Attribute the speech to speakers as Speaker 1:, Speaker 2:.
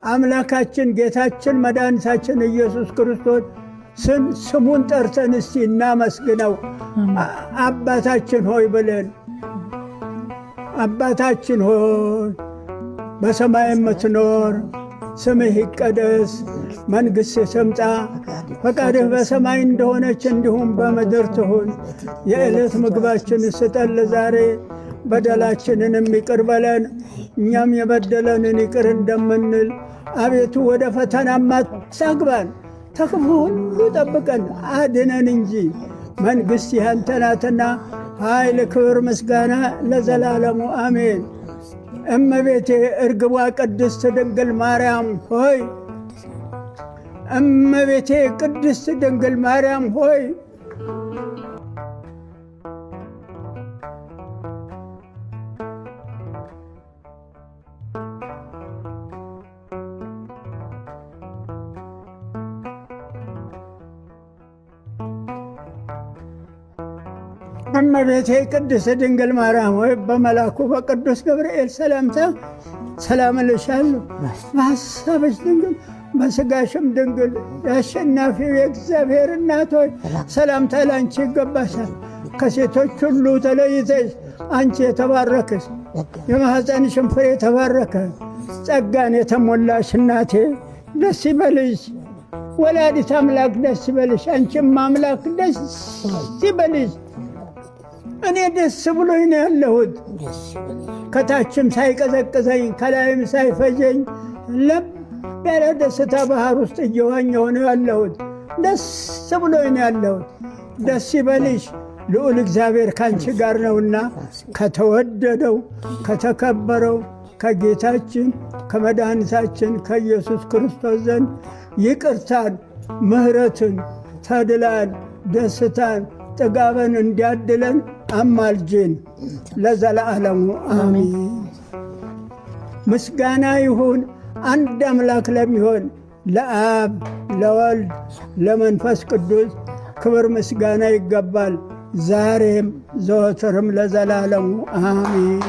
Speaker 1: አምላካችን ጌታችን መድኃኒታችን ኢየሱስ ክርስቶስ ስሙን ጠርተን እስቲ እናመስግነው። አባታችን ሆይ ብለን፣ አባታችን ሆይ በሰማይ የምትኖር፣ ስምህ ይቀደስ፣ መንግሥትህ ትምጣ፣ ፈቃድህ በሰማይ እንደሆነች እንዲሁም በምድር ትሁን። የዕለት ምግባችንን ስጠን ዛሬ፣ በደላችንንም ይቅር በለን እኛም የበደለንን ይቅር እንደምንል። አቤቱ ወደ ፈተና አታግባን፣ ተክፉ ሁሉ ጠብቀን አድነን እንጂ መንግሥት ያንተ ናትና ኃይል፣ ክብር፣ ምስጋና ለዘላለሙ አሜን። እመቤቴ እርግቧ ቅድስት ድንግል ማርያም ሆይ፣ እመቤቴ ቅድስት ድንግል ማርያም ሆይ፣ እመቤቴ ቅድስት ድንግል ማርያም ሆይ፣ በመላኩ በቅዱስ ገብርኤል ሰላምታ ሰላም እልሻለሁ። በሐሳብሽ ድንግል በሥጋሽም ድንግል የአሸናፊው የእግዚአብሔር እናት ሆይ፣ ሰላምታ ላንቺ ይገባሻል። ከሴቶች ሁሉ ተለይተሽ አንቺ የተባረክሽ፣ የማኅፀንሽም ፍሬ የተባረከ። ጸጋን የተሞላሽ እናቴ ደስ ይበልሽ። ወላዲት አምላክ ደስ ይበልሽ። አንቺም አምላክ ደስ ይበልሽ። እኔ ደስ ብሎኝ ነው ያለሁት። ከታችም ሳይቀዘቅዘኝ ከላይም ሳይፈጀኝ ለብ ያለ ደስታ ባህር ውስጥ እየዋኘሁ ነው ያለሁት። ደስ ብሎኝ ነው ያለሁት። ደስ ይበልሽ፣ ልዑል እግዚአብሔር ካንቺ ጋር ነውና ከተወደደው ከተከበረው ከጌታችን ከመድኃኒታችን ከኢየሱስ ክርስቶስ ዘንድ ይቅርታን፣ ምሕረትን፣ ተድላን፣ ደስታን፣ ጥጋብን እንዲያድለን አማልጅን ለዘለዓለሙ አሚን። ምስጋና ይሁን አንድ አምላክ ለሚሆን ለአብ ለወልድ ለመንፈስ ቅዱስ ክብር ምስጋና ይገባል፣ ዛሬም ዘወትርም ለዘላለሙ አሚን።